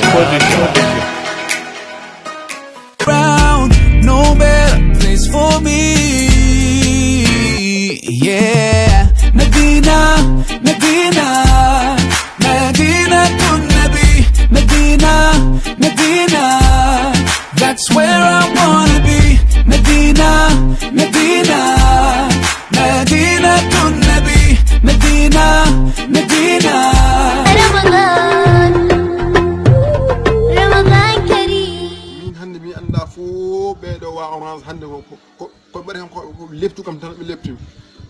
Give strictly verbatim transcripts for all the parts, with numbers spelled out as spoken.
Position. Round, no better place for me. Yeah, Medina, Medina, Medina to Nabi, Medina, Medina. That's where I wanna be. Medina, Medina, Medina to Nabi, Medina, Medina. Ramadan, Ramadan Kareem. Min hannde mi anndaa fof ɓeeɗo wa Orange hannde ko, ko, ko, ko ɓuri kam ko, ko leptu kam tan ɓe leptimi.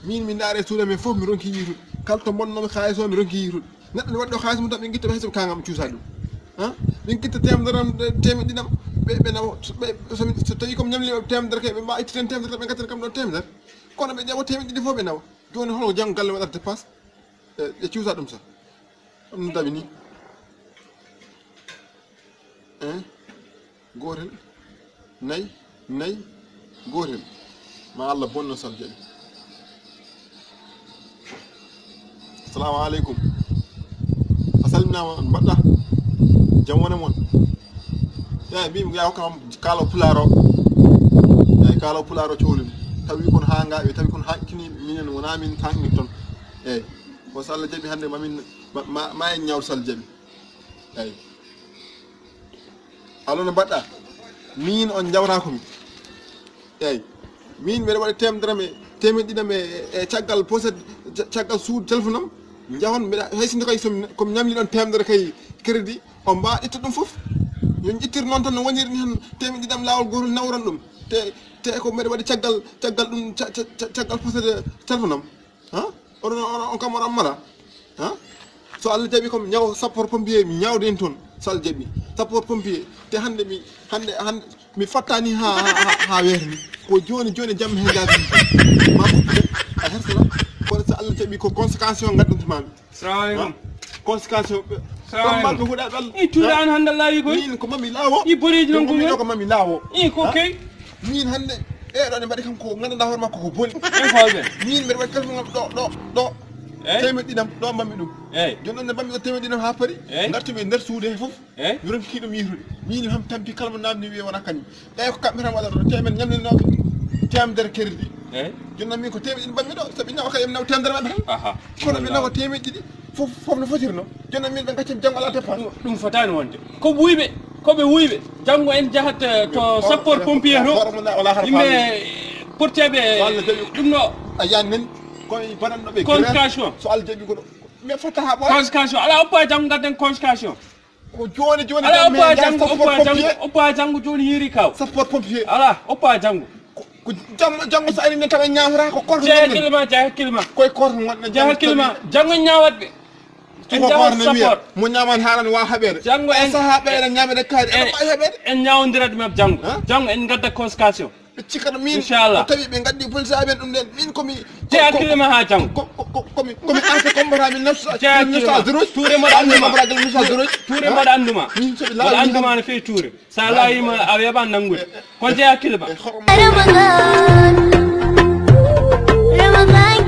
Min mi ndaare suudu men fof mi ronki yiitude. Kala to mbonnoomi kaalis o mi ronki yiitude. Neɗɗo ne waɗɗo kaalis mum tan ɓe ngitta ɓe hay so ɓe kaangam cuusaa ɗum. Ha? Ɓe ngitta teemedere am, teemeɗɗe ɗiɗi am, ɓe, ɓe nawa, ɓe, ɓe, so mi, so tawi ko mi ñamli ɓe teemedere kay, ɓe mbawa ittude hen teemedere tan, ɓe ngatta kam ɗo teemedere. Kono ɓe ƴeewa teemeɗɗe ɗiɗi fof ɓe nawa. Jooni hol ko janngo galle waɗata dépense? E, ɓe cuusa ɗum sa. Ɗum dawi ni. Eh? Gootel, nayi, nayi, gootel. Ma Allah bonno Sal Jaɓi. Assalamu aleykum. A salminaama, on mbaɗɗa? Jam wone mon. Eeyi, mbimi, yaa hokkam kaalo pulaar o. Eeyi, kaalo pulaar o cohli mi. Tawi kon haa ngaaɓe, tawi kon haa kini minen, wonaa min kaŋŋe ton. Eeyi. Ko so Allah jaɓi hannde ma min, ma, ma, ma en ñaawtu so Allah jaɓi. Eeyi. Allo, no mbaɗɗa? Min on njawtaako mi. Eeyi. Min mbeɗa waɗa teemedere am e, teemeɗɗe ɗiɗi am e, e caggal poset, ca-, caggal suudu téléphone am. Njahon mbeɗa, hay sinno kay so mi, ko mi ñamli ɗon teemedere kay crédit, on mbaawa ƴettude ɗum fof. Yo on ƴettir noon tan no woniri ni tan, teemeɗɗe ɗiɗi am laawol gootol nawron ɗum. Te, te ko mbeɗa waɗi caggal, caggal ɗum, ca-, ca-, ca-, caggal poset téléphone am. Ha? Oɗon, oɗon, on kam oɗon mara? Ha? So Allah jaɓi kam ñaw sapeur pompier mi ñawde hen toon, so Allah jaɓi. Sapeur pompier. Te hannde mi, hannde, hannde mi fattani ha, ha, ha, ha weeta ni. Ko jooni, jooni jamma hen jaati. Ma ɓuttu de, a hersata. Kono so Allah jaɓi ko conséquence o ngaddantu ma mi. Salamu aleykum. Ha? Conséquence o. Salamu aleykum. Ɗon mbaɗ mi huɗa ɓel. I tuuɗa an hannde laawi koy. Min ko mami laawo. I boreeji non ko ɗo ko mami laawo. I ko kay. Min hannde, e ɗo ne mbaɗi kam ko nganndanɗaa hoore makko ko boni. En ko alɓe. Min mbeɗa waɗi téléphone am ɗo, ɗo, ɗo. Eeyi. Teemeɗɗe ɗiɗi am, ɗo mbammi ɗum. Eeyi. Jooni noon ne mbammi ɗo teemeɗɗe ɗiɗi am haa paari. Eeyi. Ngartumi e nder suudu he fof. Eeyi. Mi ronki ɗum yiytude. Min ham tampi kala mo namni wiye wona kañum. Eeyi ko kamɓe tan waɗata ɗo. Teemeɗɗe ñamninooɓe. Teemedere crédit. Eeyi. Jooni noon min ko teemeɗɗe ɗiɗi mbammi ɗo. Sabi nawa kay emi nawa teemedere maɓɓe tan. Aha. Kono ɓe nawa teemeɗɗe ɗiɗi. Fof, fof no fotirno. Jooni min ɓe gaccen janngo alaa dépense. Ɗum, ɗum fotaani wonde. Ko wuyɓe, ko ɓe wuyɓe. Janngo en jahat, eh, to sapeur pompier to. Yimɓe porteɓe ɗum ɗo. A yan nen. Ko mi baɗanno ɓe convocation. So Allah jaɓi ko ɗo. Mais fota ha ɓooya. Convocation. Alaa oppa janngo ngadden convocation. Ko jooni, jooni alaa oppa janngo, oppa janngo, oppa janngo jooni hiiri kaw. Sapeur pompier. Alaa, oppa janngo. Ko, ko jamma, janngo so ari ne tawa ñaamata ko korko. Jaa hakkille ma, jaa hakkille ma. Koye korko ngonɗen. Jaa hakkille ma. Janngo ñaawat ɓe. En jawat support. Mo ñaamani haalani waawa haɓeede. Janngo en sahaa ɓe ene ñaamede kaari, ene waawi haɓeede. En ñaawondirat ɗum e janngo. Janngo en ngadda conséquence. Ɓe cikkata min. Inchallah. Ko tawi ɓe ngaddi police aɓe ɗum ɗen. Min komi. Jaa hakkille ma haa janngo. Ko, ko, ko, komi, komi arte kombata min nafsa. Jaa hakkille ma. Tuure mbaɗa annduma. Tuure mbaɗa annduma. Min soɓi laawi annduma no feewi tuure. Sa laayima a weeɓa nanngude. Kon jeeya kilma. Ramadan, Ramadan